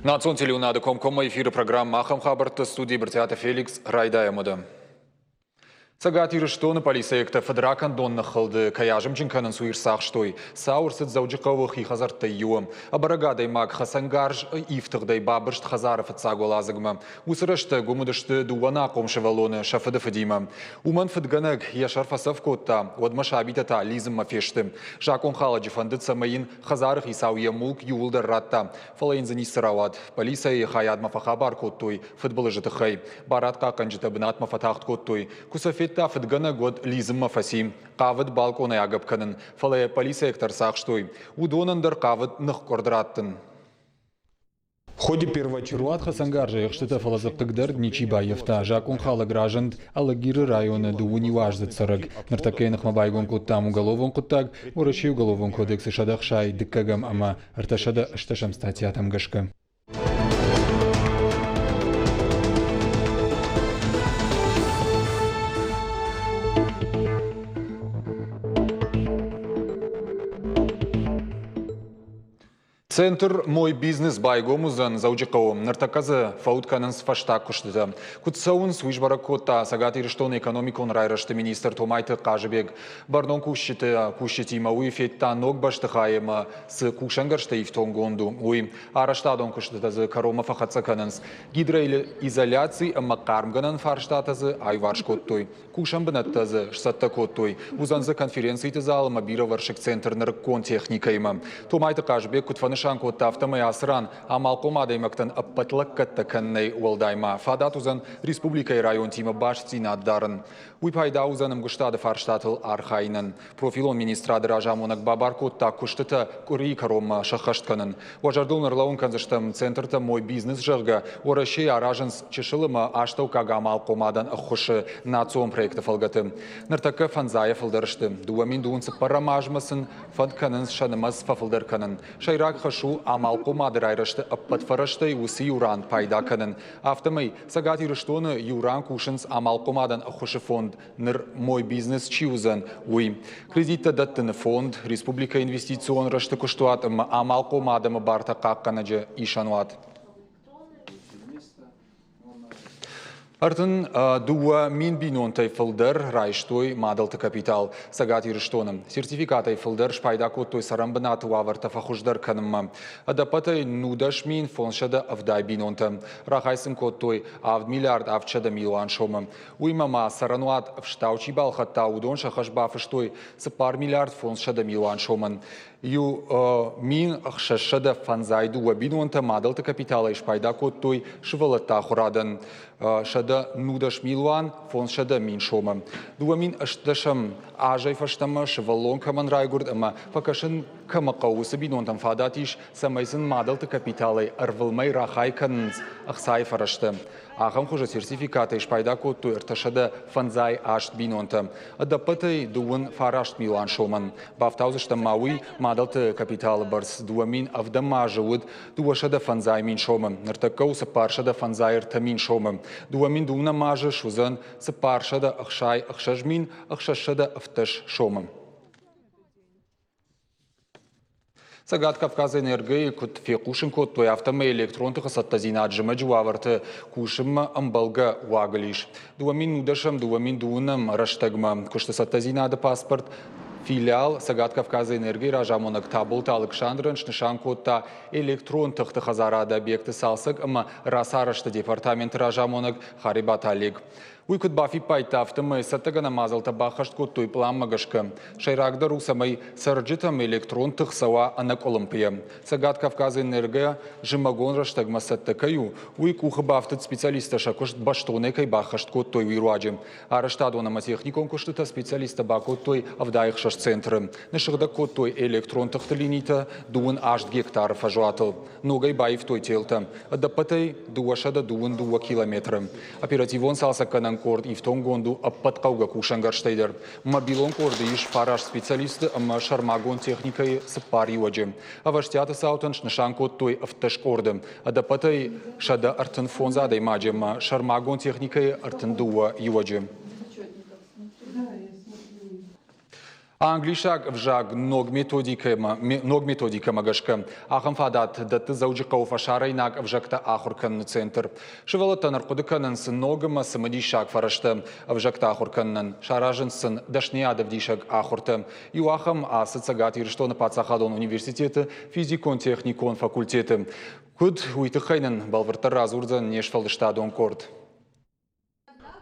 Национ телеуынады комкоммӕ эфиры программӕ ахӕм хабӕртты студийы Брытъиаты Феликс райдайӕм уӕдӕ. Цӕгат Ирыстоны полицейӕгтӕ фыдракӕндон ныххылды кӕй азымджын кӕнынц, уый ӕрцахстой. Цау ӕрцыд Дзӕуджыхъӕуы хи хӕдзӕрттӕй иуы. Ӕбӕрӕг адӕймаг хӕцӕнгарз ифтыгъдӕй бабырст хӕдзары фыццаг уӕладзыгмӕ. Уыцы рӕстӕг уым уыдысты дыууӕ ӕнахъом сывӕллоны сӕ фыды фыдимӕ. Уымӕн фыдгӕнӕг йӕ сӕр фӕцӕф кодта, уӕдмӕ сабитӕ та лидзынмӕ фесты. Закъонхалӕджы фӕндыд, цӕмӕй йын хӕдзары хицау йӕ мулк иууылдӕр радта, фӕлӕ йын дзы ницы рауад. Полицӕйы хайадмӕ фӕхабар кодтой фыдбылызы тыххӕй. Барадхъахъхъӕнджытӕ бынатмӕ фӕтагъд кодтой. Куы сӕ федта фыдгӕнӕг, уӕд лидзынмӕ фӕци. Хъавыд балкъонӕй агӕпп кӕнын, фӕлӕ йӕ полицӕйӕгтӕ ӕрцахстой. Уыдонӕн дӕр хъавыд ныхкъуырд раттын. Руад хӕцӕнгарзӕй ӕхстытӕ, фӕлӕ дзы хъыгдард ничи баййӕфта. Закъонхалӕг разынд Алагиры районы дыууын иу аздзыд цӕрӕг. Ныртӕккӕ йӕ ныхмӕ байгом кодтам уголовон хъуыддаг Уӕрӕсейы Уголовон кодексы 161 ӕмӕ 380 статьятӕм гӕсгӕ. Центр «Мой бизнес» байгом уыдзӕн Дзӕуджыхъӕуы. Ныртӕккӕ дзы фӕуд кӕнынц фӕстаг куыстытӕ. Куыд цӕуынц, уый сбӕрӕг кодта Цӕгат Ирыстоны экономикон райрӕзты министр Томайты Хъазыбег. Бӕрнон кусджыты кусджытимӕ уый федта ног бӕстыхайы ӕмӕ цы кусӕнгӕрзтӕ ифтонггонд у, уый. Арӕзтадон куыстытӕ дзы кӕронмӕ фӕхӕццӕ кӕнынц. Гидроизоляци ӕмӕ хъармгӕнӕн фарстатӕ дзы аиуварс кодтой. Кусӕн бынӕттӕ дзы сцӕттӕ кодтой. Уыдзӕн дзы конференциты зал ӕмӕ бирӕвӕрсыг центр нырыккон техникӕимӕ. Томайты Хъазбег куыд фӕнысан кодта, афтӕмӕй ацы ран амалхъом адӕймӕгтӕн ӕппӕт лӕггӕдтӕ кӕнынӕй уӕлдай ма фадат уыдзӕн республикӕйы районтимӕ бастдзинад дарын. Уый пайда уыдзӕн ӕмгуыстады фарстатыл архайынӕн. Профилон министрады разамонӕг бабар кодта куыстытӕ къуырийы кӕронмӕ сӕххӕст кӕнын. Уӕ зӕрдыл ныр кӕндзыстӕм центртӕ «Мой бизнес», зӕгъгӕ, Уӕрӕсейы аразынц чысыл ӕмӕ астӕуккаг амалхъомадӕн ӕххуысы национ проекты фӕлгӕты. Ныртӕккӕ фӕндзайӕ фылдӕр сты. 2024 азмӕ сын фӕнд кӕнынц сӕ нымӕц фӕфылдӕр кӕнын. Сӕйраг хӕс у амалхъомады райрӕзты ӕппӕт фӕрӕзтӕй уыцы иу ран пайда кӕнын. Афтӕмӕй Цӕгат Ирыстоны иу ран кусынц амалхъомадӕн ӕххуысы фонд ныр «Мой бизнес» чи уыдзӕн, уый. Кредиттӕ дӕттыны фонд, республикӕйы инвестицион рӕзты куыстуат ӕмӕ амалхъом адӕмы бартӕ хъахъхъӕнӕджы исӕнуат. 32 000 бинонтӕй фылдӕр райстой мадӕлты капитал Цӕгат Ирыстоны. Сертификатӕй фылдӕр спайда кодтой цӕрӕнбынаты уавӕртӕ фӕхуыздӕр кӕнынмӕ. Ӕдӕппӕтӕй 19 570 бинонтӕ. Рахай сын кодтой 7 миллиард 700 милуан сомы. Уыимӕ ма цӕрӕнуат ӕфстау чи балхӕдта, уыдон сӕ хӕс бафыстой 4 миллиард 500 милуан сомӕн. 1652 бинонтӕ мадӕлты капиталӕй спайда кодтой сывӕллӕтты ахуырадӕн 110 милуан 500 мин сомы. 2018 азӕй фӕстӕмӕ сывӕллон кӕмӕн райгуырд ӕмӕ фӕкӕсын кӕмӕ хъӕуы, уыцы бинонтӕн фадат ис, цӕмӕй сын мадӕлты капиталӕй ӕрвылмӕй рахай кӕнынц ӕхцайы фӕрӕзтӕ. Ахӕм хуызы сертификатӕй спайда кодтой 358 бинонтӕ. Ӕдӕппӕтӕй 29 милуан сомӕн. Бафтаудзыстӕм ма уый, мадӕлты капиталы бӕрц 2007 азы уыд 250 мин сомы, ныртӕккӕ у 453 мин сомы. 2002 азы суыдзӕн 466 мин 617 сомы. Цӕгат Кавказы энергийы куыд фехъусын кодтой, афтӕмӕй электрон тыхы цӕттӕдзинад зымӕджы уавӕрты кусынмӕ ӕмбӕлгӕ уагыл ис. 2010-2020 рӕстӕгмӕ куысты цӕттӕдзинады паспорт филиал Цӕгат Кавказы энергийы разамонӕг Таболты Алыксандрӕн снысан кодта электрон тыхты хӕдзарады объекты цалцӕг ӕмӕ рацарӕзты департаменты разамонӕг Харебаты Олег. Уый куыд бафиппайдта, афтӕмӕй цӕттӕгӕнӕн мадзӕлттӕ баххӕст кодтой пъланмӕ гӕсгӕ. Сӕйрагдӕр у, цӕмӕй цӕрджытӕм электрон тых цӕуа ӕнӕкъуылымпыйӕ. Цӕгат Кавказы энерго зымӕгон рӕстӕгмӕ цӕттӕ кӕй у, уый къухы бафтыд специалисттӕ сӕ куыст бӕстонӕй кӕй баххӕст кодтой, уый руаджы. Арӕзтадон ӕмӕ техникон куыстытӕ специалисттӕ бакодтой 76 центры. Ныссыгъдӕг кодтой электрон тыхты линитӕ 28 гектары фӕзуатыл. Ногӕй баивтой телтӕ. Ӕдӕппӕтӕй 222 километры. Оперативон цалцӕггӕнӕн къорд ифтонггонд у ӕппӕт хъӕугӕ кусӕнгӕрзтӕй дӕр. Мобилон къорды ис фараст специалисты ӕмӕ сӕрмагонд техникӕйы цыппар иуӕджы. Ӕвӕстиаты цаутӕн снысан кодтой 17 къорды. Ӕдӕппӕтӕй 135 адӕймаджы ӕмӕ сӕрмагонд техникӕйы 32 иуӕджы. Англисаг ӕвзаг ног методикӕмӕ, ног методикӕмӕ гӕсгӕ ахӕм фадат дӕтты Дзӕуджыхъӕуы фӕсарӕйнаг ӕвзӕгтӕ ахуыр кӕныны центр. Сывӕллӕттӕн ӕрхъуыды кӕнынц ног ӕмӕ цымыдисаг фӕрӕзтӕ ӕвзӕгтӕ ахуыр кӕнынӕн, саразынц сын дӕсныйадӕвдисӕг ахуыртӕ. Иу ахӕм ацы Цӕгат Ирыстоны паддзахадон университеты физикон-техникон факультеты. Куыд, уый тыххӕй нын бӕлвырддӕр радзурдзӕн не сфӕлдыстадон къорд.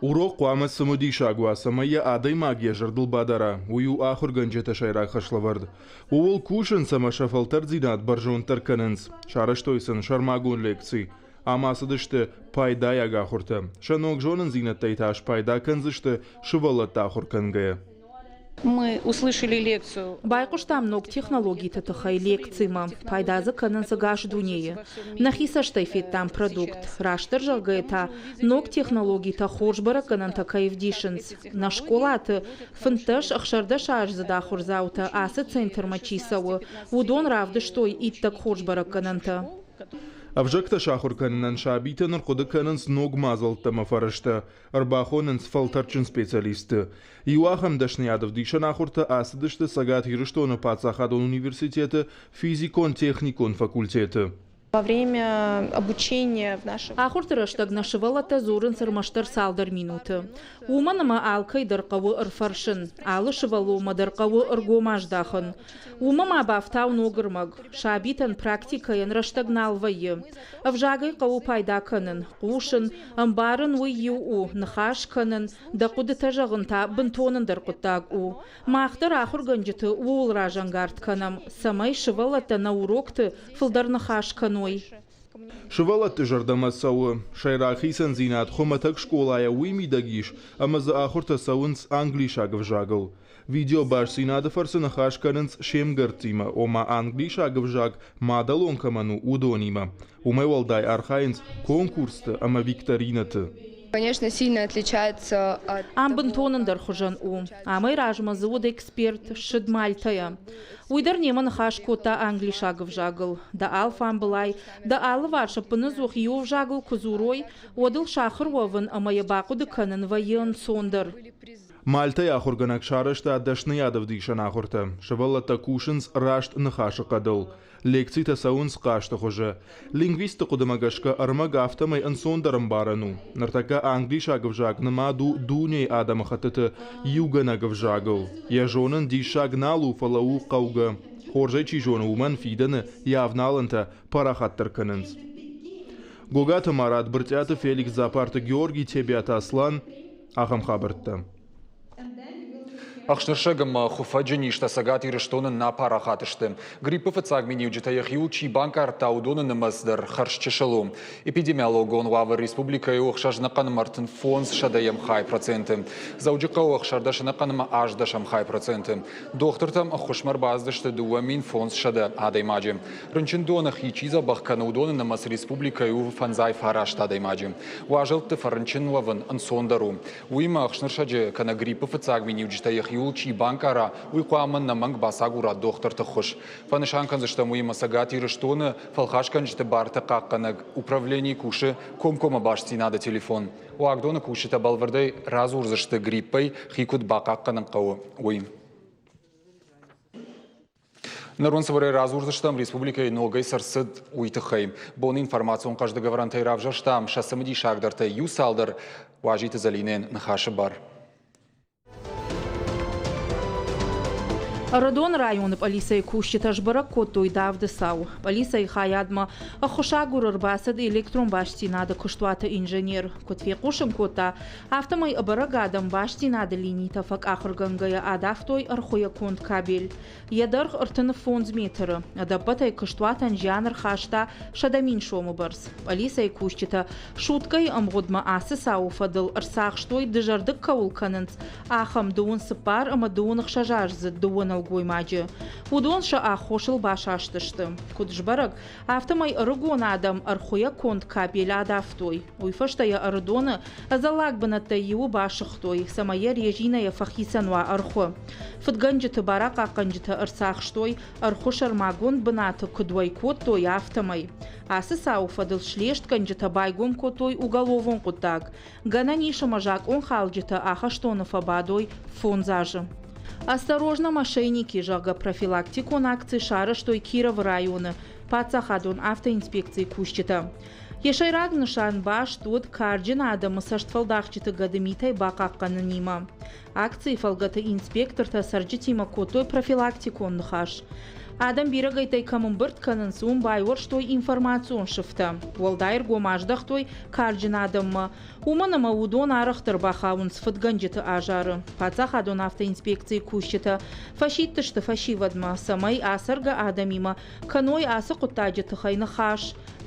Урок хъуамӕ цымыдисаг уа, цӕмӕй йӕ адӕймаг йӕ зӕрдыл бадара. Уый у ахуыргӕнджыты сӕйраг хӕслӕвӕрд. Ууыл кусынц ӕмӕ сӕ фӕлтӕрддзинад бӕрзонддӕр кӕнынц. Сарӕзтой сын сӕрмагонд лекци. Ам ацыдысты пайдайаг ахуыртӕ. Сӕ ног зонындзинӕдтӕй та спайда кӕндзысты сывӕллӕтты ахуыр кӕнгӕйӕ. Мы услышали лекцию. Байхъуыстам ног технологиты тыххӕй лекцимӕ. Пайда дзы кӕнынц ӕгас дунейы. Нӕхи цӕстӕй федтам продукт. Растдӕр зӕгъгӕйӕ та, ног технологитӕ хорз бӕрӕггӕнӕнтӕ кӕй ӕвдисынц. Нӕ скъолаты 15-16 аздзыд ахуырдзаутӕ ацы центрмӕ чи цӕуы, уыдон равдыстой иттӕг хорз бӕрӕггӕнӕнтӕ. Ӕвзӕгтӕ сахуыр кӕнынӕн сабитӕ ныр хъуыды кӕнынц ног мадзӕлттӕ ӕмӕ фӕрӕзтӕ, ӕрбахонынц фӕлтӕрдджын специалистты. Иу ахӕм дӕсныйад ӕвдисӕн ахуыртӕ ацыдысты Цӕгат Ирыстоны паддзахадон университеты физикон-техникон факультеты. Во время обучения в нашем... Ахуырты рӕстӕг нӕ сывӕллӕттӕ дзурынц ӕрмӕстдӕр цалдӕр минуты. Уымӕн ӕмӕ алкӕй дӕр хъӕуы ӕрфӕрсын, алы сывӕллонмӕ дӕр хъӕуы ӕргом аздахын. Уымӕ ма бафтау ног ӕрмӕг. Сабитӕн практикӕйӕн рӕстӕг нал вӕййы. Ӕвзагӕй хъӕуы пайда кӕнын, хъусын, ӕмбарын уый иу у, ныхас кӕнын, Дӕ хъуыдытӕ зӕгъын та бынтон ӕндӕр хъуыддаг у. Мах дӕр ахуыргӕнджыты ууыл разӕнгард кӕнӕм, цӕмӕй сывӕллӕттӕ нӕ урокты фылдӕр ныхас кӕной. Сывӕллӕтты зӕрдӕмӕ цӕуы. Сӕйраг хицӕндзинад хуымӕтӕг скъолайӕ уый мидӕг ис, ӕмӕ дзы ахуыртӕ цӕуынц англисаг ӕвзагыл. Видеобастдзинады фӕрцы ныхас кӕнынц се мгӕрттимӕ, ома англисаг ӕвзаг мадӕлон кӕмӕн у, уыдонимӕ. Уымӕй уӕлдай архайынц конкурсты ӕмӕ викторинӕты. Конечно, сильно отличается от Ам бынтон ӕндӕр хуызӕн у. Амӕй размӕ дзы уыд эксперт, ссыд Мальтӕйӕ. Уый дӕр немӕ ныхас кодта англисаг ӕвзагыл. Дӕ алфамбылай, дӕ алыварс ӕппынӕдзух иу ӕвзагыл куы дзурой, уӕд ыл сахуыр уӕвын ӕмӕ йӕ бахъуыды кӕнын вӕййы ӕнцондӕр. Мальтӕйы ахуыргӕнӕг сарӕзта дӕсныйадӕвдисӕн ахуыртӕ. Сывӕллӕттӕ кусынц раст ныхасы хъӕдыл. Лекцитӕ цӕуынц хъазты хуызы. Лингвистты хъуыдымӕ гӕсгӕ ӕрмӕг афтӕмӕй ӕнцондӕр ӕмбарӕн у. Ныртӕккӕ англисаг ӕвзаг нымад у дунейы адӕмыхӕттыты иугӕнӕг ӕвзагыл. Йӕ зонын диссаг нал у, фӕлӕ у хъӕугӕ. Хорз ӕй чи зоны, уымӕн фидӕны йӕ авналӕнтӕ парахатдӕр кӕнынц. Гогаты Марат, Брытъиаты Феликс, Дзапарты Георгий, Тебиаты Аслан. Ахӕм хабӕрттӕ. Ӕхснырсӕг ӕмӕ хуыфӕджы низтӕ Цӕгат Ирыстоны нӕ парахат сты. Гриппы фыццаг миниуджытӕ йӕхиуыл чи банкъардта, уыдоны нымӕц дӕр хӕрзчысыл у. Эпидемиологон уавӕр республикӕйы у 6,35 сӕдӕйӕм хай проценты. Дзӕуджыхъӕуы 16,8 хай проценты. Дохтыртӕм ӕххуысмӕ ӕрбацыдысты 2500 адӕймаджы. Рынчындоны хи чи дзӕбӕх кӕны, уыдоны нымӕц республикӕйы у 59 адӕймаджы. Уазӕлтты фӕрынчын уӕвын ӕнцондӕр у. Уыимӕ ӕхснырсӕджы кӕнӕ гриппы фыццаг миниуджытӕ йӕхиуыл чи банкъара, уый хъуамӕ ӕнӕмӕнг бацагура дохтырты ххуыс. Фӕнысан кӕндзыстӕм уыимӕ Цӕгат Ирыстоны фӕлхасгӕнджыты барты хъахъхъӕнӕг управленийы кусы комкоммӕ бастдзинады телефон. Уагдоны кусджытӕ бӕлвырдӕй радзурдзысты гриппӕй хи куыд бахъахъхъӕнын хъӕуы, уый. Ныр уын цыбырӕй радзурдзыстӕм республикӕйы ногӕй цы рцыд, уый тыххӕй. Боны информацион хъӕздыг ӕвӕрӕнтӕй равзӕрстам сӕ цымыдисагдӕртӕй иу цалдӕр Уазиты Зӕлинӕйӕн ныхасы бар. Ӕрыдоны районы пъӕлицӕйы кусджытӕ сбӕрӕг кодтой давды цау. Пъӕлицӕйы хайадмӕ ӕххуысагур ӕрбацыд электрон бастдзинады куыстуаты инженер. Куыд фехъусын кодта, афтӕмӕй ӕбӕрӕг адӕм бастдзинады линитӕ фӕкъахыргӕнгӕйӕ адавтой ӕрхуыйӕ конд кабель. Йӕ дӕргъ 35 метры. Ӕдӕппӕтӕй куыстуатӕн зиан ӕрхаста 100 000 сомы бӕрц. Пъӕлицӕйы кусджытӕ суткӕйы ӕмгъуыдмӕ ацы цауы фӕдыл ӕрцахстой, дызӕрдыг кӕуыл кӕнынц, ахӕм 34 ӕмӕ 26 аздзыд дыууӕ нӕлгоймаджы. Уыдон сӕ аххосыл басастысты. Куыд сбӕрӕг, афтӕмӕй ӕрыгон адӕм ӕрхуыйӕ конд кабель адавтой. Уый фӕстӕ йӕ Ӕрыдоны ӕдзӕллаг бынӕттӕй иуы басыгътой, цӕмӕй йӕ резинӕйӕ фӕхицӕн уа ӕрхуы. Фыдгӕнджыты барахъахъхъӕнджытӕ ӕрцахстой, ӕрхуы сӕрмагонд бынаты куыд уӕй кодтой, афтӕмӕй. Ацы цауы фӕдыл слестгӕнджытӕ байгом кодтой уголовон хъуыддаг. Гӕнӕн ис ӕмӕ закъонхалджытӕ ахӕстоны фӕбадой фондз азы. Осторожно, мошенники, зӕгъгӕ, профилактикон акци сарӕзтой Кировы районы паддзахадон автоинспекцийы кусджытӕ. Йӕ сӕйраг нысан баст уыд карджын адӕмы цӕстфӕлдахджыты гӕдымитӕй бахъахъхъӕнынимӕ. Акцийы фӕлгӕты инспектортӕ цӕрджытимӕ кодтой профилактикон ныхас. Адӕм бирӕгӕйттӕй кӕм ӕмбырд кӕнынц, уым байуӕрстой информацион сыфтӕ. Уӕлдай ӕргом аздӕхтой карджын адӕммӕ, уымӕн ӕмӕ уыдон арӕхдӕр бахауынц фыдгӕнджыты азары. Паддзахадон автоинспекцийы кусджытӕ фӕсидтысты фӕсивӕдмӕ, цӕмӕй ацӕргӕ адӕмимӕ кӕной ацы хъуыддаджы тыххӕй ныхас,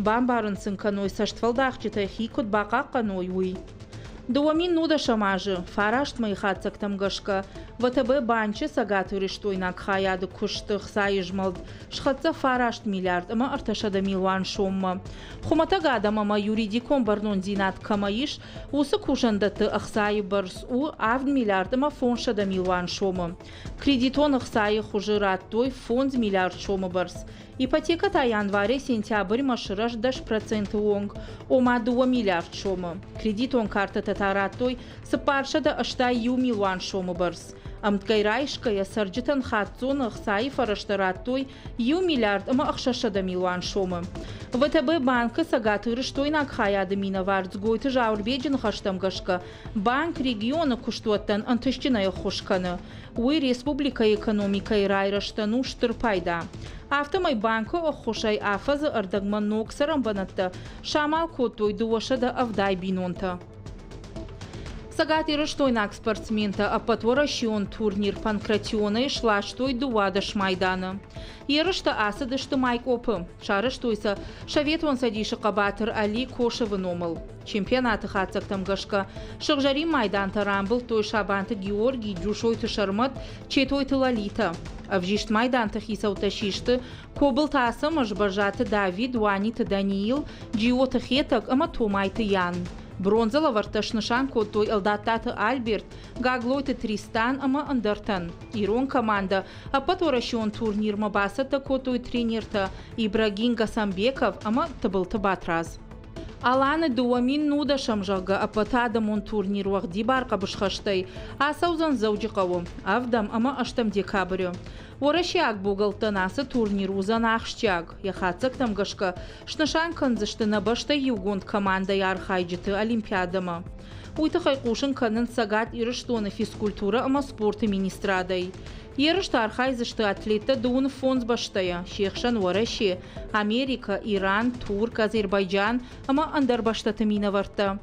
бамбарын сын кӕной цӕстфӕлдахджытӕй хи куыд бахъахъхъӕной, уый. 2010 азы фараст мӕйы хатдзӕгтӕм гӕсгӕ ВТБ банчы цӕгатирыстойнаг хайады куысты хцайы змӕлд схӕццӕ 9 миллиард ӕмӕ 300 милуан соммӕ. Хуымӕтӕг адӕм ӕмӕ юридикон бӕрнондзинад кӕмӕ ис, уыцы кусӕндӕтты ӕхцайы бӕрц у 7 миллиард ӕмӕ 500 милуан сомы. Кредитон ӕхцайы хуызы радтой 5 миллиард сомы бӕрц. Ипотекӕ та январӕй сентябрьмӕ сырӕзт 10% онг, ома 2 миллиард сомы. Кредитон картӕтӕ та радтой 481 милуан сомы бӕрц. Ӕмткӕй райсгӕйӕ цӕрджытӕн хаццоны ӕхцайы фӕрӕзтӕ радтой 1 миллиард ӕмӕ 600 милуан сомы. ВТБ банкы цӕгатирыстойнаг хайады минӕвар Дзгойты Зауырбеджы ныхӕстӕм гӕсгӕ, банк регионы куыстуӕттӕн ӕнтыстджынӕй ӕххуыс кӕны. Уый республикӕйы экономикӕйы райрӕзтӕн у стыр пайда. Афтӕмӕй банкы ӕххуысӕй афӕдзы ӕрдӕгмӕ ног цӕрӕнбынӕттӕ самал кодтой 270 бинонтӕ. Цӕгатирыстойнаг спортсментӕ ӕппӕтуӕрӕсеон турнир Панкратионӕй сластой 12 майданы. Ерыстӕ ацыдысты Майкъопы. Сарӕзтой сӕ Советон Цӕдисы хъӕбатыр Али Кошевы номыл. Чемпионаты хатдзӕгтӕм гӕсгӕ сыгъзӕрин майдантӕ рамбылдтой Сабанты Георгий, Джусойты Сӕрмӕт, Четойты Лолитӕ. Ӕвзист майданты хицӕуттӕ систы Кобылты Ацӕмӕз, Бӕззаты Давид, Уаниты Даниил, Джиоты Хетӕг ӕмӕ Томайты Ян. Бронзӕ лӕвӕрттӕ снысан кодтой Ӕлдаттаты Альберт, Гаглойты Тристан ӕмӕ ӕндӕртӕн. Ирон командӕ ӕппӕтуӕрӕсеон турнирмӕ бацӕттӕ кодтой тренертӕ Ибрагим Гасанбеков ӕмӕ Тыбылты Батрадз. Аланы 2010-ӕм, зӕгъгӕ, ӕппӕтадӕмон турнир уӕгъдибар хъӕбысхӕстӕй ацӕудзӕн Дзӕуджыхъӕуы ӕвдӕм ӕмӕ ӕстӕм декабры. Уӕрӕсейаг богӕлттӕн ацы турнир уыдзӕн ахсджиаг. Йӕ хатдзӕгтӕм гӕсгӕ снысан кӕндзысты нӕ бӕстӕйы иугонд командӕйы архайджыты Олимпиадӕмӕ. Уый тыххӕй хъусын кӕнынц Цӕгат Ирыстоны физкультурӕ ӕмӕ спорты министрадӕй. Ерысты архайдзысты атлеттӕ дыууын фондз бӕстӕйӕ, се хсӕн Уӕрӕсе, Америкӕ, Иран, Турк, Азербайджан ӕмӕ ӕндӕр бӕстӕты минӕвӕрттӕ.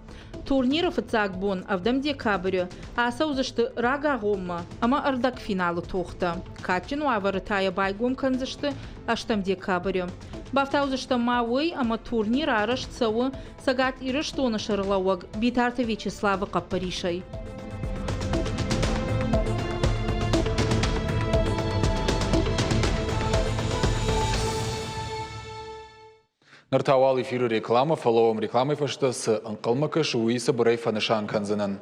Турниры фыццаг бон, ӕвдӕм декабры, ацӕудзысты рагагъоммӕ ӕмӕ ӕрдӕгфиналы тохтӕ. Кадджын уавӕры та йӕ байгом кӕндзысты ӕстӕм декабры. Бафтаудзыстӕм ма уый, ӕмӕ турнир арӕзт цӕуы Цӕгат Ирыстоны сӕргълӕууӕг Битарты Вячеславы хъӕппӕрисӕй. Ныр та уал эфиры рекламӕ, фӕлӕ уӕм рекламӕйы фӕстӕ цы ӕнхъӕлмӕ кӕсы, уый цыбырӕй фӕнысан кӕндзынӕн.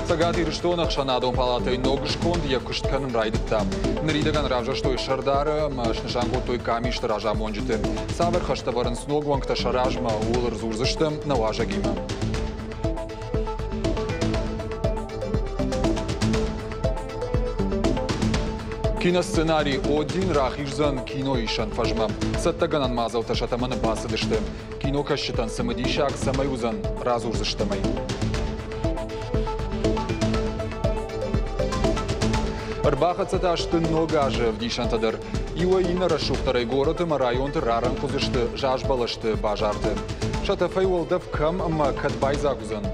Цӕгат Ирыстоны ӕхсӕнадон палатӕйы ног сконд йӕ куыст кӕнын райдыдта. Ныридӕгӕн равзӕрстой сӕрдары ӕмӕ снысан кодтой къамисты разамонджыты. Цавӕр хӕстӕ ӕвӕрынц ног уӕнгтӕ сӕ размӕ, ууыл ӕрдзурдзыстӕм нӕ уазӕгимӕ. Киносценарий Один рахиздзӕн киноисӕн фӕзмӕ. Цӕттӕгӕнӕн мадзӕлттӕ сӕ тӕмӕны бацыдысты. Кинокӕсджытӕн цымыдисаг цӕмӕй уыдзӕн, радзурдзыстӕм ӕй. Ӕрбахӕццӕ та сты ног азы ӕвдисӕнтӕ дӕр. Иуӕй иннӕ рӕсугъддӕрӕй горӕты ӕмӕ районты рарӕнхъ уыдзысты зазбӕлӕсты базарты. Сӕ тӕфӕй уӕлдӕф кӕм ӕмӕ кӕд байдзаг уыдзӕн?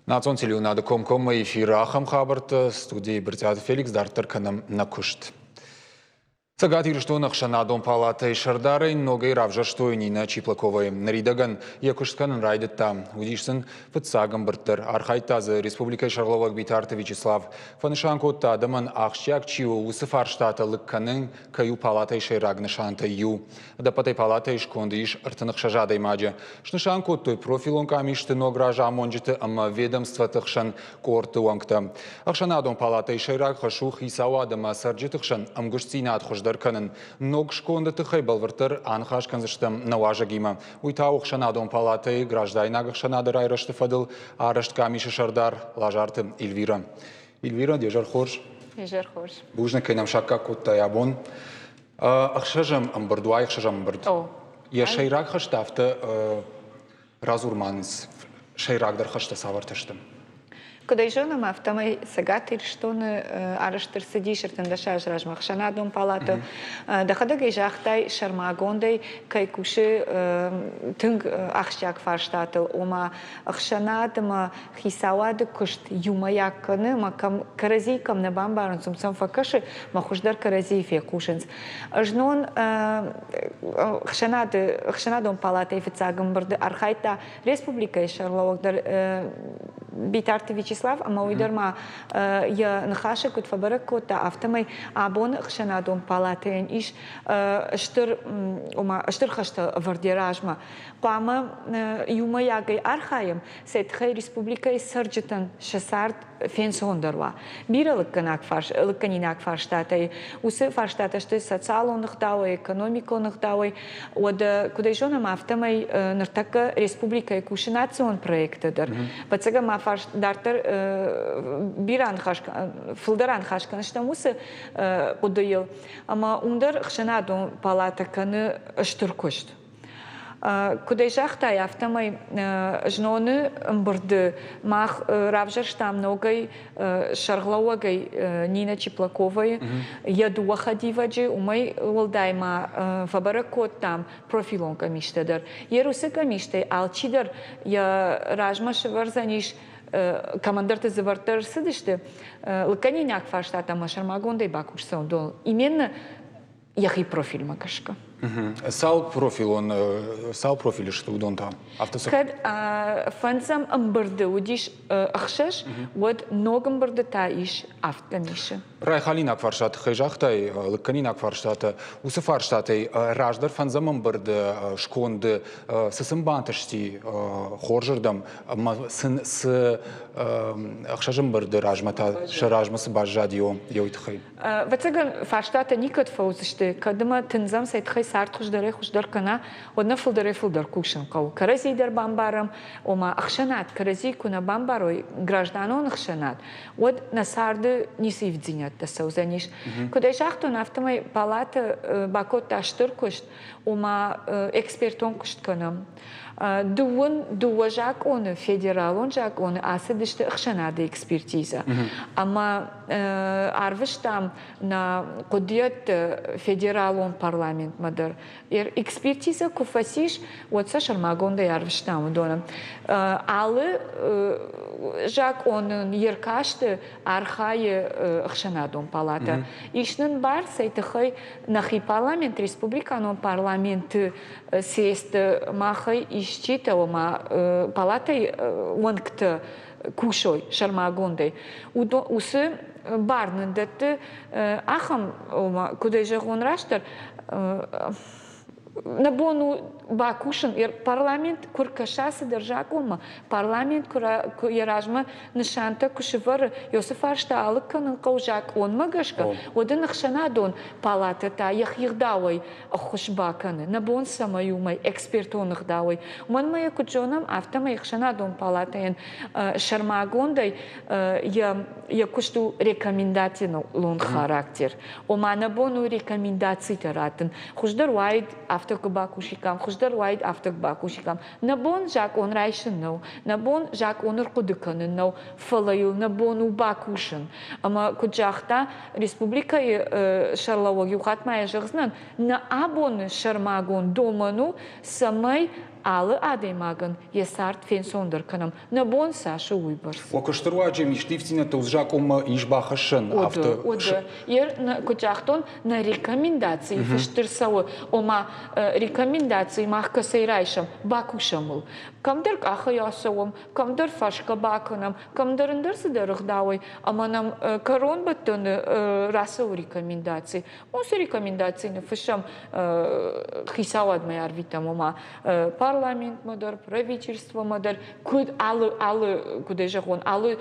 Национ телеуынады комкоммӕ эфиры ахӕм хабӕрттӕ студийы Брытъиаты Феликс дарддӕр кӕнӕм нӕ куыст. Цӕгат Ирыстоны ӕхсӕнадон палатӕйы сӕрдарӕй ногӕй равзӕрстой Нинӕ Чиплаковайы. Ныридӕгӕн йӕ куыст кӕнын райдыдта. Уыдис сын фыццаг ӕмбырд дӕр. Архайдта дзы республикӕйы сӕргълӕууӕг Битарты Вячеслав. Фӕнысан кодта, адӕмӕн ахсджиаг чи у, уыцы фарстатӕ лыг кӕнын кӕй у палатӕйы сӕйраг нысантӕй иу. Ӕдӕппӕтӕй палатӕйы сконды ис 36 адӕймаджы. Снысан кодтой профилон къамисты ног разамонджыты ӕмӕ ведомствоты хсӕн къордты уӕнгтӕ. Ӕхсӕнадон палатӕйы сӕйраг хӕс у хицауад ӕмӕ цӕрджыты хсӕн ӕмгуыстдзинад хуыздӕр кӕнын. Ног сконды тыххӕй бӕлвырддӕр аныхас кӕндзыстӕм нӕ уазӕгимӕ. Уый та у ӕхсӕнадон палатӕйы граждайнаг ӕхсӕнады райрӕзты фӕдыл арӕзт къамисы сӕрдар Лазарты Эльвирӕ. Эльвирӕ, де зӕр хорз. Изӕр хорз. Бузныг, кӕй нӕм саккаг кодтай абон. Ӕхсӕзӕм ӕмбырд уа ӕхсӕзӕм ӕмбырд. Йӕ сӕйраг хӕстӕ афтӕ радзур ма нын, сӕйрагдӕр хӕстӕ цавӕртӕ сты? Куыд ӕй зонӕм, афтӕмӕй Цӕгат Ирыстоны арӕзт ӕрцыдис 13 азы размӕ ӕхсӕнадон палатӕ. Дӕхӕдӕг ӕй загътай, сӕрмагондӕй кӕй кусы тынг ахсджиаг фарстатыл, ома ӕхсӕнад ӕмӕ хицауады куыст иумӕйаг кӕны ӕмӕ кӕм кӕрӕдзийы кӕм нӕ бамбарынц, уым сӕм фӕкӕсы, мӕ хуыздӕр кӕрӕдзийы фехъусынц. Знон ӕхсӕнады, ӕхсӕнадон палатӕйы фыццаг ӕмбырды архайдта республикӕйы сӕргълӕууӕг дӕр Битарты Вячеслав ӕмӕ уый дӕр ма йӕ ныхасы куыд фӕбӕрӕг кодта, афтӕмӕй абоны ӕхсӕнадон палатӕйӕн ис стыр, ома стыр хӕстӕ ӕвӕрд йӕ размӕ. Хъуамӕ иумӕйагӕй архайӕм, сӕ тыххӕй республикӕйы цӕрджытӕн сӕ цард фенцондӕр уа. Бирӕ лыггӕнинаг фарстатӕй уыцы фарстатӕ сты социалон ӕгъдауӕй, экономикон ӕгъдауӕй. Уӕдӕ, куыд ӕй зонӕм, афтӕмӕй ныртӕккӕ республикӕйы кусы национ проекттӕ дӕр. Ӕвӕццӕгӕн ма дарддӕр бирӕ ныхас, фылдӕр аныхас кӕндзыстӕм уыцы хъуыдыйыл. Ӕмӕ уым дӕр ӕхсӕнадон палатӕ кӕны стыр куыст. Куыд ӕй загътай, афтӕмӕй зноны ӕмбырды мах равзӕрстам ногӕй сӕргълӕууӕгӕй Нина Чиплаковайы, йӕ дыууӕ хӕдивӕджы, уымӕй уӕлдай ма фӕбӕрӕг кодтам профилон къамистӕ дӕр. Йе русы къамистӕй алчидӕр йӕ размӕ сӕвӕрдзӕнис кӕмӕндӕрты дзывӕрдтӕ ӕрцыдысты, лыггӕнинаг фарстатӕ ӕмӕ сӕрмагондӕй бакусдзӕн уыдоныл. Именно йӕхи профильмӕ гӕсгӕ. Цал профилон, цал профилы сты уыдон та? Афтӕ Кӕд фӕндзӕм ӕмбырды уыдис ӕхсӕз, уӕд ног ӕмбырды та ис авд къамисы. Райхалинаг фарстаты тыххӕй загътай, лыггӕнинаг фарстатӕ. Уыцы фарстатӕй раздӕр фӕндзӕм ӕмбырды сконды цы сын бантысти хорзырдӕм ӕмӕ сын цы ӕхсӕз ӕмбырды размӕ та сӕ размӕ цы баззади, уый тыххӕй? Ӕвӕццӕгӕн, фарстатӕ никӕд фӕуыдзысты, кӕд ӕмӕ тындзӕм сӕ тыххӕй цард хуыздӕрӕй-хуыздӕр кӕна, уӕд нӕ фылдӕрӕй-фылдӕр кусын хъӕуы. Кӕрӕдзийы дӕр бамбарӕм, ома ӕхсӕнад кӕрӕдзийы куы нӕ бамбарой, гражданон ӕхсӕнад, уӕд нӕ царды ницы ивддзинӕдтӕ цӕудзӕнис. Куыд ӕй загътон, афтӕмӕй палатӕ бакодта стыр куыст, ома экспертон куыст кӕнӕм. Дыууын дыууӕ закъоны, федералон закъоны ацыдысты ӕхсӕнады экспертизӕ. Ӕмӕ арвыстам нӕ хъуыдыйӕдты федералон парламентмӕ дӕр. Экспертизӕ куы фӕцис, уӕд сӕ сӕрмагондӕй арвыстам уыдоны. Алы закъонын йе ркасты архайы ӕхсӕнадон палатӕ. Ис нын бар, цӕй тыххӕй нӕхи парламент, республиканон парламенты съезды махӕй исчитӕ, ома палатӕйы уӕнгтӕ кусой сӕрмагондӕй, уыцы бар нын дӕтты ахӕм, ома, куыд ӕй зӕгъон растдӕр, нӕ бон у бакусын, парламент куы ркӕса цыдӕр закъонмӕ, парламент куы йӕ размӕ нысантӕ куы сӕвӕры, уыцы фарста алыг кӕнын хъӕуы закъонмӕ гӕсгӕ, уӕд ын ӕхсӕнадон палатӕ та йӕхи гъдауӕй ӕххуыс бакӕны, нӕ бон цӕмӕй уымӕй экспертон ӕгъдауӕй. Уымӕн ма йӕ куыд зонӕм, афтӕмӕй ӕхсӕнадон палатӕйӕн сӕрмагондӕй йӕ йӕ куыст у рекомендацион характер. Ома нӕ бон у рекомендацитӕ раттын. Хуыздӕр уаид афтӕ куы бакусиккам, хуыздӕр уаид афтӕ куы бакусиккам. Нӕ бон закъон райсын нӕу, нӕ бон закъон ӕрхъуыды кӕнын нӕу, фӕлӕ йыл нӕ бон у бакусын. Ӕмӕ куыд загъта республикӕйы сӕргълӕууӕг, иу хатт ма йӕ зӕгъдзынӕн, нӕ абоны сӕрмагонд домӕн у, цӕмӕй алы адӕймагӕн йӕ цард фенцондӕр кӕнӕм. Нӕ бон цас у, уыйбӕрц. Уӕ куысты руаджы ивддзинӕдтӕ уыцы закъонмӕ ис бахӕссӕн? Афтӕ. Уыды. Куыд загътон, нӕ рекомендацийы фыст ӕрцӕуы, ома рекомендаци мах кӕцӕй райсӕм, бакусӕм ыл. Кӕмдӕр къахӕй ацӕуӕм, кӕмдӕр фӕрсгӕ бакӕнӕм, кӕмдӕр ӕндӕр цыдӕр ӕгъдауӕй, ӕмӕ нӕм кӕронбӕттӕны рацӕуы рекомендаци. Уыцы рекомендаци ныффыссӕм хицауадмӕ арвитӕм, ома парламентмӕ дӕр, правительствомӕ дӕр, куыд алы, алы, куыд ӕй зӕгъон, алы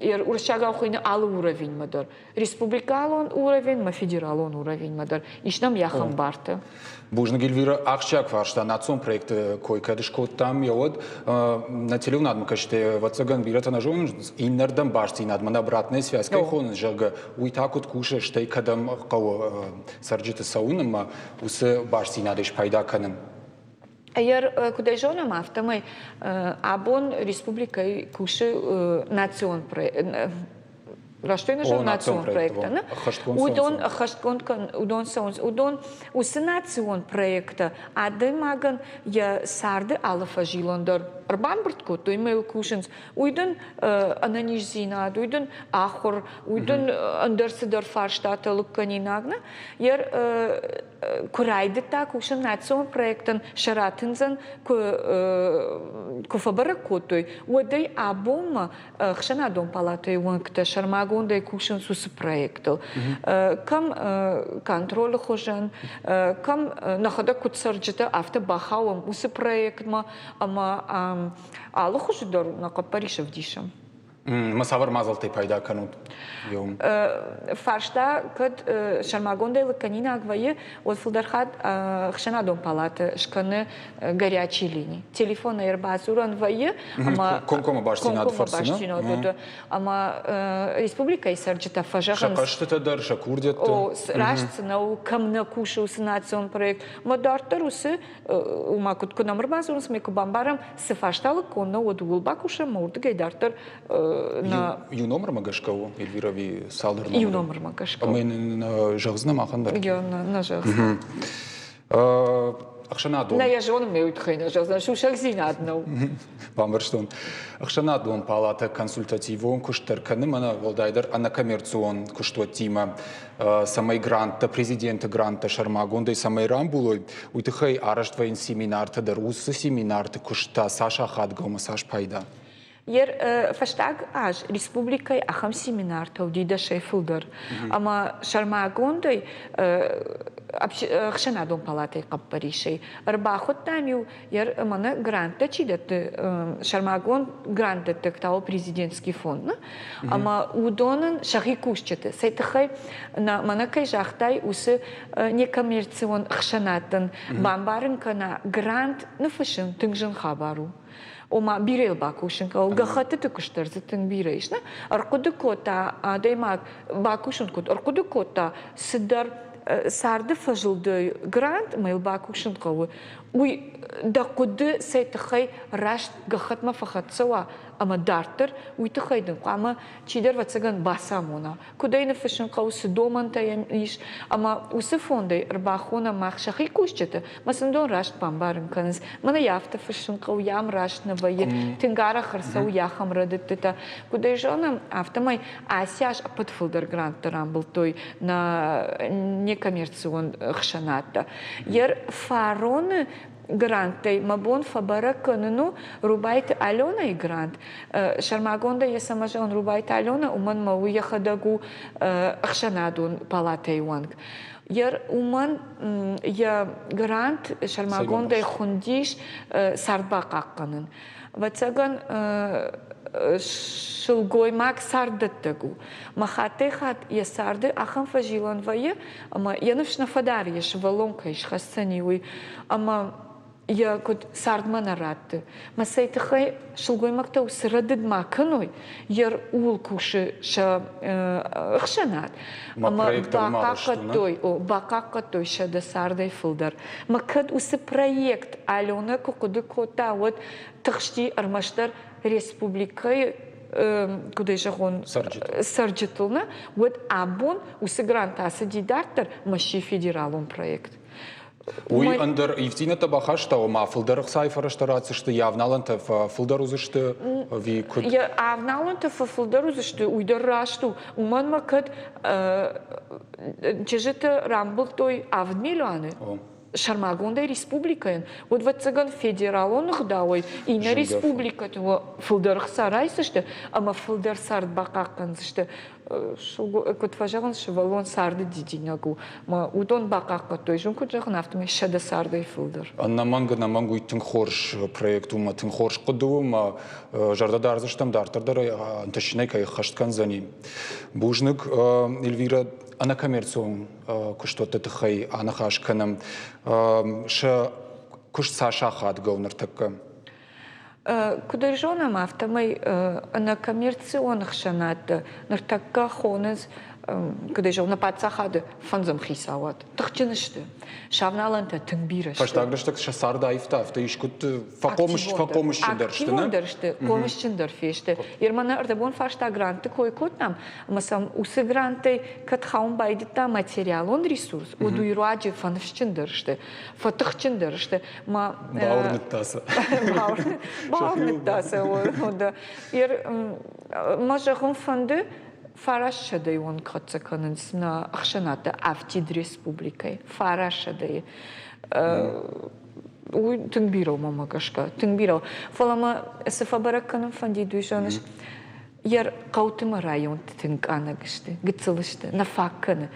уырыссагау хуыйны алы уровеньмӕ дӕр. Республикалон уровеньмӕ, федералон уровеньмӕ дӕр. Ис нӕм ахӕм бартӕ. Бузныг, Эльвира. Ахсджиаг фарста национ проекты кой кӕд скодтам, йӕ уӕд нӕ телеуынадмӕ кӕсджытӕ, ӕвӕццӕгӕн, бирӕтӕ нӕ зонынц, иннӕрдӕм бастдзинадмӕ нӕ обратная связь кӕй хонынц, зӕгъгӕ, уый та куыд кусы, стӕй кӕдӕм хъӕуы цӕрджыты цӕуын ӕмӕ уыцы бастдзинадӕй спайда кӕнын? Ӕгӕр куыдӕй зонӕм, афтӕмӕй абон республикӕйы кусы национ проект Растӕй нӕ национ проекттӕ. Уыдон ӕххӕстгонд уыдон цӕуынц. Уыдон уыцы национ проекттӕ адӕймагӕн йӕ царды алы фӕзилӕн дӕр ӕрбамбырд кодтой ӕмӕ йыл кусынц. Уый дын ӕнӕниздзинад, уый дын ахуыр, уый дын ӕндӕр цыдӕр фарстатӕ лыгкӕнинаг. Нӕ? Йӕ куы райдыдта кусын национ проектӕн сӕ ратындзӕн куы фӕбӕрӕг кодтой, уӕдӕй абонмӕ ӕхсӕнадон палатӕйы уӕнгтӕ сӕрмагондӕй кусынц уыцы проектыл. Кӕм контролы хуызӕн, кӕм нӕхӕдӕг куыд цӕрджытӕ, афтӕ бахауӕм уыцы проектмӕ ӕмӕ алы хуызы дӕр нӕ хъӕппӕрис ӕвдисӕм. Ма цавӕр мадзӕлттӕй пайда кӕнут? Фарста кӕд сӕрмагондӕй лыгкӕнинаг вӕййы, уӕд фылдӕр хатт ӕхсӕнадон палатӕ скӕны горячий лини. Телефонӕй ӕрбадзурӕн вӕййы ӕмӕ комкоммӕ бастдзинады фӕрцы, нӕ? Ӕмӕ республикӕйы цӕрджытӕ фӕзӕгъынц. Сӕ хъӕстытӕ дӕр, сӕ курдиӕттӕ. О, раст цы нӕу, кӕм нӕ кусы уыцы национ проект. Ӕмӕ дарддӕр уыцы уымӕ куыд куы нӕм ӕрбадзурынц, ӕмӕ куы бамбарӕм, цы фарста лыггонд нӕу, уӕд ууыл бакусӕм, ӕмӕ уырдыгӕй дарддӕр нӕ... Иу номырмӕ гӕсгӕ у, Эльвира, ӕви цалдӕр номыры? Иу номырмӕ гӕсгӕ. Ӕмӕ йын зӕгъдзынӕ махӕн дӕр? Нӕ зӕгъдзынӕ. Ӕхсӕнадон... Нӕ йӕ зонын, ме уый тыххӕй нӕ зӕгъдзынӕн, сусӕгдзинад нӕу. Бамбӕрстон. Ӕхсӕнадон палатӕ консультативон куыст дӕр кӕны, мӕнӕ уӕлдайдӕр ӕнӕкоммерцион куыстуӕттимӕ, цӕмӕй гранттӕ, президенты гранттӕ сӕрмагондӕй цӕмӕй рамбулой, уый тыххӕй арӕзт вӕййынц семинартӕ дӕр. Уыцы семинарты куыст та цас ахадгӕ ӕмӕ цас пайда? Фӕстаг аз республикӕйы ахӕм семинартӕ уыди дӕсӕй фылдӕр. Ӕмӕ сӕрмагондӕй ӕхсӕнадон палатӕйы хъӕппӕрисӕй ӕрбахуыдтам-иу мӕнӕ гранттӕ чи дӕтты, сӕрмагонд грантдӕттӕг та у президентский фонд. Ӕмӕ уыдонӕн сӕхи кусджыты, цӕй тыххӕй мӕнӕ кӕй загътай, уыцы некоммерцион ӕхсӕнадтӕн бамбарын кӕна, грант ныффыссын тынг зын хабар у. Ома бирӕ бакусын хъӕуы, гӕххӕттыты куыст дӕр дзы тынг бирӕ ис. Нӕ? Ӕрхъуыды кодта адӕймаг, бакусын код, ӕрхъуыды кодта цыдӕр царды фӕзылды грант ӕмӕ йыл бакусын хъӕуы. Уый дӕ хъуыды цӕй тыххӕй раст гӕххӕтмӕ фӕхӕццӕ уа ӕмӕ дарддӕр, уый тыххӕй дын хъуамӕ чидӕр, ӕвӕццӕгӕн, бацамона, куыд ӕй ныффыссын хъӕуы, цы домӕнтӕ йӕм ис, ӕмӕ уыцы фондӕй ӕрбахонӕм мах сӕхи кусджыты, мӕ сын дон раст бамбарын кӕнынц. Мӕнӕ йӕ афтӕ фыссын хъӕуы, йӕм раст нӕ вӕййы, тынг арӕх ӕрцӕуы ахӕм рӕдыдтытӕ. Куыд ӕй зонӕм, афтӕмӕй ацы аз ӕппӕт фылдӕр гранттӕ рамбылдтой нӕ некоммерцион ӕхсӕнадтӕ. Йӕ фароны гранттӕй мӕ бон фӕбӕрӕг кӕнын у Рубайты Аленайы грант. Сӕрмагондӕй йӕ цӕмӕ зӕгъын Рубайты Алена, уымӕн мӕ уый йӕхӕдӕг у ӕхсӕнадон палатӕйы уӕнг. Уымӕн йӕ грант сӕрмагондӕй хуындис цард бахъахъхъӕнын. Ӕвӕццӕгӕн, сылгоймаг царддӕттӕг у. Мӕ хаттӕй-хатт йӕ царды ахӕм фӕзилӕн вӕййы, ӕмӕ йӕ ныфс нӕ фӕдары, йӕ сывӕллон кӕй схӕсдзӕни, уый. Ӕмӕ йӕ куыд цардмӕ нӕ ратты. Мӕ цӕй тыххӕй сылгоймӕгтӕ уыцы рӕдыд ма кӕной, йӕ ууыл кусы сӕ ӕхсӕнад. Ӕмӕ бахъахъхъӕдтой, о, бахъахъхъӕдтой сӕ дӕ цардӕй фылдӕр. Мӕ кӕд уыцы проект Аленӕ куы хъуыды кодта, уӕд тыхсти ӕрмӕстдӕр республикӕйы куыд ӕй зӕгъон, цӕрджытыл нӕ, уӕд абон уыцы грант ацыди дарддӕр, ӕмӕ сси федералон проект. Уый ӕндӕр ивддзинӕдтӕ бахаста, ома фылдӕр ӕхцайы фӕрӕзтӕ ратдзысты, йӕ авналӕнтӕ фӕфылдӕр уыдзысты ӕви куыд? Йӕ авналӕнтӕ фӕфылдӕр уыдзысты, уый дӕр раст у. Уымӕн ма кӕд чызджытӕ рамбылдтой 7 милуаны, сӕрмагондӕй республикӕйӕн, уӕд, ӕвӕццӕгӕн, федералон ӕгъдауӕй иннӕ республикӕты фылдӕр ӕхца райсдзысты ӕмӕ фылдӕр цард бахъахъхъӕндзысты. Куыд фӕзӕгъынц, сывӕллон царды дидинӕг у. Мӕ уыдон бахъахъхъӕдтой, зын куыд зӕгъын, афтӕмӕй 100 цардӕй фылдӕр. Ӕнӕмӕнг, ӕнӕмӕнг уый тынг хорз проект у мӕ тынг хорз хъуыды у мӕ зӕрдӕ дардзыстӕм дарддӕр дӕр ӕнтыстджынӕй кӕй ӕххӕст кӕндзӕни. Бузныг, Эльвира, ӕнӕкоммерцион куыстуӕтты тыххӕй аныхас кӕнӕм. Сӕ куыст цас ахадгӕ у ныртӕккӕ? Куыд ӕй зонӕм, афтӕмӕй ӕнӕкоммерцион ӕхсӕнадтӕ ныртӕккӕ хонынц, куыд ӕй зӕгъон, нӕ паддзахады фӕндзӕм хицауад. Тыхджын сты. Сӕвналӕнтӕ тынг бирӕ сты. Фӕстаг рӕстӕг сӕ цард аивта, афтӕ искуыд фӕхъомысджындӕр сты, Активондӕр сты, хъомысджындӕр фесты. Ермана ӕрдӕбон фарста грантты кой кодтам, ӕмӕ сӕм уыцы гранттӕй кӕд хауын байдыдта материалон ресурс, уӕд уый руаджы фӕныфсджындӕр сты, фӕтыхджындӕр сты. Ма Бауырныдта сӕ. Бауырныдта сӕ, Мӕ зӕгъын фӕнды, 900-ы онг хӕццӕ кӕнынц нӕ ӕхсӕнадты афтид республикӕйы. 900-йы. Уый тынг бирӕ у, мӕнмӕ гӕсгӕ, тынг бирӕ у. Фӕлӕ мӕ цы фӕбӕрӕг кӕнын фӕндид, уый зоныс, йӕ хъӕуты мӕ районты тынг къаннӕг сты, гыццыл сты, нӕ фаг кӕны.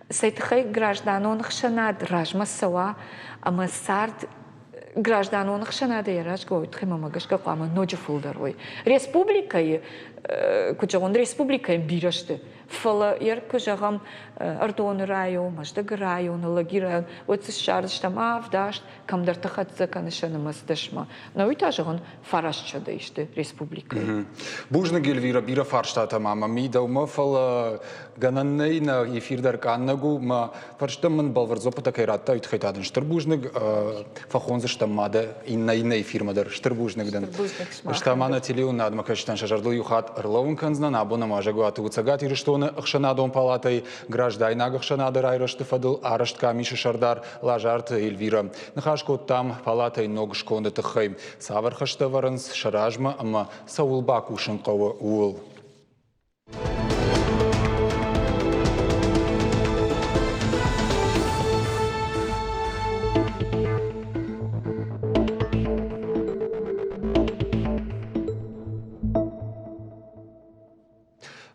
Цӕй тыххӕй гражданон ӕхсӕнад размӕ цӕуа ӕмӕ цард гражданон ӕхсӕнады йӕ рӕзгӕ уой, тыххӕй мӕмӕ гӕсгӕ хъуамӕ ноджы фылдӕр уой. Республикӕйы, куыд зӕгъон, республикӕйы бирӕ сты, фӕлӕ йӕ куы зӕгъӕм, Ӕрдоны район, Мӕздӕгы район, Алагиры район, уӕд дзы ссардзыстӕм авд, аст, кӕмдӕрты хӕццӕ кӕны сӕ нымӕц дӕсмӕ. Науи та, зӕгъын, 900 сты республикӕйы. Бузныг, Эльвира, бирӕ фарстатӕ ма мӕм и дӕумӕ, фӕлӕ гӕнӕн нӕй, нӕ эфир дӕр къаннӕг у, мӕ фӕрстӕм мын бӕлвырд дзуаппытӕ кӕй радта, уый тыххӕй та дын стыр бузныг. Фӕхондзыстӕм ма дӕ иннӕ эфирмӕ дӕр. Стыр бузныг дын. Стӕ ма нӕ телеуынадмӕ кӕсджытӕн сӕ зӕрдыл иу хатт ӕрлӕууын кӕндзынӕн. Абон ӕм уазӕгуаты у Цӕгат Ирыстоны ӕхсӕнадон палатӕйы граждайнаг ӕхсӕнады райрӕзты фӕдыл арӕзт къамисы сӕрдар Лазарты Эльвира. Ныхас кодтам палатӕйы ног сконды тыххӕй. Цавӕр хӕстӕ ӕвӕрынц сӕ размӕ ӕмӕ цӕуыл бакусын хъӕуы, ууыл.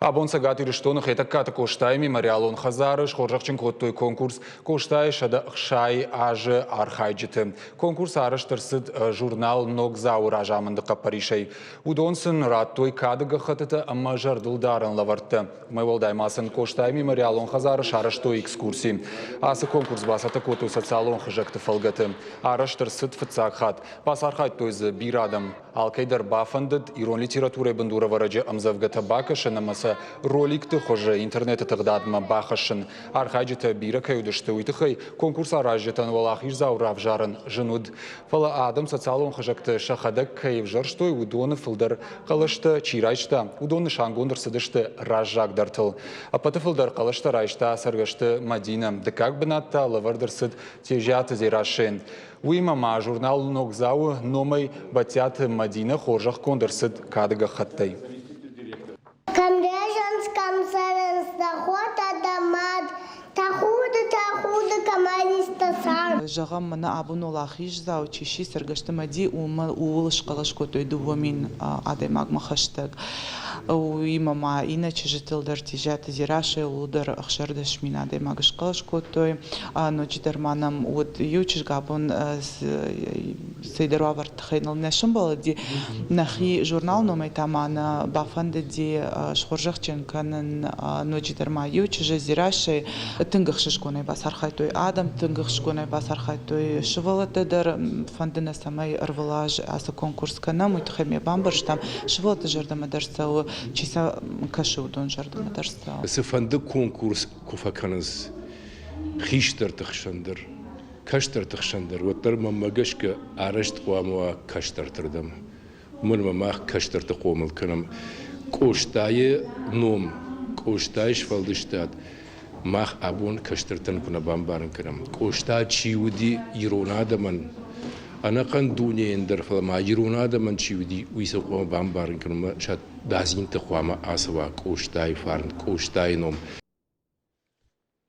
Абон Цӕгат Ирыстоны Хетӕгкаты Къостайы мемориалон хӕдзары схорзӕхджын кодтой конкурс «Къостайы 160 азы архайджыты». Конкурс арӕзт ӕрцыд журнал «Ногдзау-ы» разамынды хъӕппӕрисӕй. Уыдон сын радтой кады гӕххӕттытӕ ӕмӕ зӕрдылдарӕн лӕвӕрттӕ. Уымӕй уӕлдай ма сын Къостайы мемориалон хӕдзары сарӕзтой экскурси. Ацы конкурс бацӕттӕ кодтой социалон хызӕгты фӕлгӕты. Арӕзт ӕрцыд фыццаг хатт. Бацархайдтой дзы бирӕ адӕм. Алкӕй дӕр бафӕндыд ирон литературӕйы бындурӕвӕрӕджы ӕмдзӕвгӕтӕ бакӕсын ӕмӕ сӕ роликты хуызы интернеты тыгъдадмӕ бахӕссын. Архайджытӕ бирӕ кӕй уыдысты, уый тыххӕй конкурс аразджытӕн уӕлахиздзау равзарын зын уыд. Фӕлӕ адӕм социалон хызӕгты сӕхӕдӕг кӕй ӕвзӕрстой, уыдоны фылдӕр хъӕлӕстӕ чи райста, уыдон нысангонд ӕрцыдысты раззагдӕртыл. Ӕппӕты фылдӕр хъӕлӕстӕ райста Цӕргӕсты Мӕдинӕ. Дыккаг бынат та лӕвӕрд ӕрцыд Тезиаты Дзерассӕйӕн. Уыимӕ ма журнал «Ногдзау-ы» номӕй Бӕттиаты Мӕдинӕ хорзӕхгонд ӕрцыд кады гӕххӕттӕй. Кӕм рӕзынц, кӕм цӕрынц дӕ хотӕ, дӕ мад, Тӕхуды, тӕхуды, кӕмӕн ис дӕ цард. Зӕгъӕм, мӕнӕ абон уӕлахиздзау чи сси Цӕргӕсты Мӕди, уымӕ ууыл схъӕлӕс кодтой 2000 адӕймагмӕ хӕстӕг. Уыимӕ ма иннӕ чызджытыл дӕр Тезиаты Дзерассӕйыл дӕр 16000 адӕймаг схъӕлӕс кодтой. Ноджыдӕр ма нӕм уыд иу чызг абон цӕйдӕр уавӕрты тыххӕй ныл нӕ сӕмбӕлыди. Нӕхи журнал номӕй та ма нӕ бафӕндыди схорзӕхджын кӕнын ноджыдӕр ма иу чызджы Дзерассӕйы. Тынг ӕхсызгонӕй бацархайдтой адӕм, тынг ӕхсызгонӕй бацархайдтой сывӕллӕттӕ дӕр. Фӕнды нӕ, цӕмӕй ӕрвылаз ацы конкурс кӕнӕм, уый тыххӕй ме бамбӕрстам, сывӕллӕтты зӕрдӕмӕ дӕр цӕуы, чи сӕ кӕсы, уыдон зӕрдӕмӕ дӕр цӕуы. Цыфӕнды конкурс куы фӕкӕнынц хистӕрты хсӕн дӕр, кӕстӕрты хсӕн дӕр, уӕддӕр мӕнмӕ гӕсгӕ арӕзт хъуамӕ уа кӕстӕртырдӕм. Уымӕн ӕмӕ мах кӕстӕрты хъомыл кӕнӕм. Къостайы ном, Къостайы сфӕлдыстад. Мах абон кӕстӕртӕн куы нӕ бамбарын кӕнӕм, Къоста чи уыди ирон адӕмӕн, ӕнӕхъӕн дунейӕн дӕр, фӕлӕ ма ирон адӕмӕн чи уыди, уый сӕ хъуамӕ бамбарын кӕнынмӕ сӕ дадзинты хъуамӕ ацӕуа Къостайы фарн, Къостайы ном.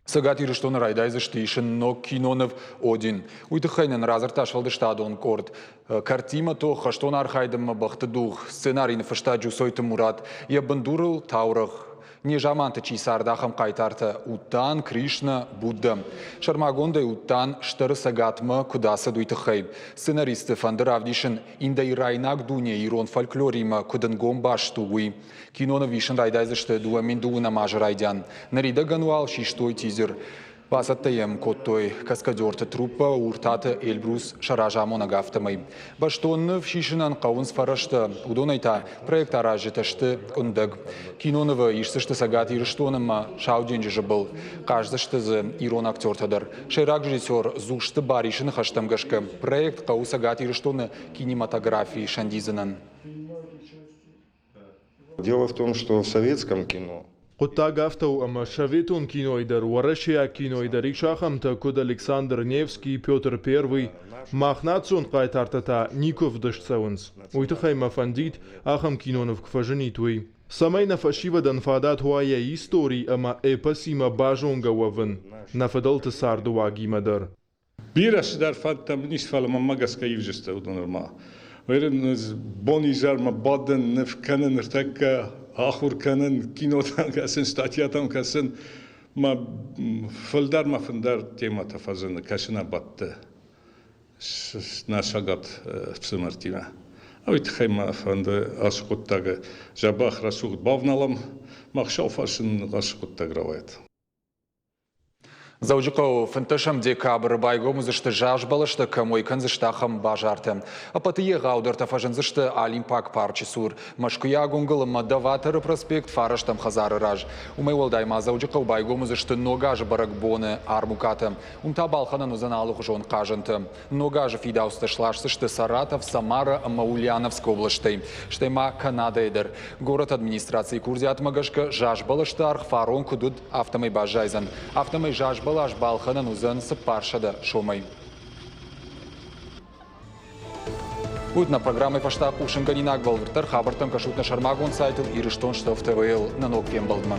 Цӕгат Ирыстоны райдайдзысты исын ног киноныв «Один». Уый тыххӕй нын радзырдта сфӕлдыстадон къорд. Кӕртимӕ тох, хӕстон архайдынмӕ бӕхты дугъ, сценарий ныффыста Джусойты Мурат. Йӕ бындурыл таурӕгъ. Незаманты чи цард, ахӕм хъайтартӕ Уттан, Кришна, Будда. Сӕрмагондӕй Уттан стӕры цӕгатмӕ куыд ацыд, уый тыххӕй. Сценаристты фӕнды равдисын, индоирайнаг дуне ирон фольклоримӕ куыд ӕнгом баст у, уый. Киноныв исын райдайдзысты 2002 азы райдиан. Ныридӕгӕн уал систой тизер. Бацӕттӕ йӕм кодтой каскадерты труппӕ Уртаты Эльбрус сӕ разамонӕг афтӕмӕй. Бӕстон ныв сисынӕн хъӕуынц фӕрӕзтӕ, уыдонӕй та проект аразджытӕ сты къуындӕг. Кинонывы исдзысты Цӕгат Ирыстоны ӕмӕ Сау денджызы был. Хъаздзысты дзы ирон актертӕ дӕр. Сӕйраг режиссер Дзусты Барисы ныхӕстӕм гӕсгӕ, проект хъӕуы Цӕгат Ирыстоны кинематографийы сӕндидзынӕн. Дело в том, что в советском кино Хъуыддаг афтӕ у, ӕмӕ советон кинойы дӕр, уӕрӕсейаг кинойы дӕр ис ахӕмтӕ, куыд Александр Невский, Петр Первый. Мах национ хъайтартӕ та никуы ӕвдыст цӕуынц. Уый тыххӕй мӕ фӕндид, ахӕм киноныв куы фӕзынид, уый. Цӕмӕй нӕ фӕсивӕдӕн фадат уа йӕ истори ӕмӕ эпосимӕ базонгӕ уӕвын, нӕ фыдӕлты цардыуагимӕ дӕр. Бирӕ цыдӕр фӕндтӕ мын ис, фӕлӕ мӕнмӕ гӕсгӕ ивдзысты уыдон нырма. Бон-изӕрмӕ бадын, ныв кӕнын, ныртӕккӕ ахуыр кӕнын, кинотӕм кӕсын, статьятӕм кӕсын. Мӕ фылдӕр мӕ фылдӕр темӕтӕ фӕзыны, кӕсын абадты нӕ сагат ӕфсымӕртимӕ. Уый тыххӕй мӕ фӕнды ацы хъуыддагы дзӕбӕх рӕсугъд бавналӕм, мах сауфарсын ацы хъуыддаг рауайӕд. Дзӕуджыхъӕуы 15 декабры байгом уыдзысты заз бӕлӕстӕ кӕм уӕй кӕндзысты, ахӕм базартӕ. Ӕппӕты егъаудӕртӕ фӕзындзысты Олимпаг парчы цур, Мӕскуыйаг уынгыл ӕмӕ Доваторы проспект фарӕстӕм хӕдзары раз. Уымӕй уӕлдай ма Дзӕуджыхъӕуы байгом уыдзысты Ног азы бӕрӕгбоны армукъатӕ. Уым та балхӕнӕн уыдзӕн алыгъуызон хъазӕнтӕ. Ног азы фидауцтӕ сласдзысты Саратов, Самара ӕмӕ Ульяновскы облӕстӕй, стӕй ма Канадӕйы дӕр. Горӕты администрацийы курдиатмӕ гӕсгӕ заз бӕлӕсты аргъ фарон куыд уыд, афтӕмӕй баззайдзӕн. Афтӕмӕй заз бӕлас балхӕнӕн уыдзӕн 400 сомӕй. Уыд нӕ программӕйы фӕстӕ хъусынгӕнинаг бӕлвырддӕр хабӕрттӕм кӕсут нӕ сӕрмагонд сайтыл Ирыстон ТВ-йыл нӕ ног фембӕлдмӕ.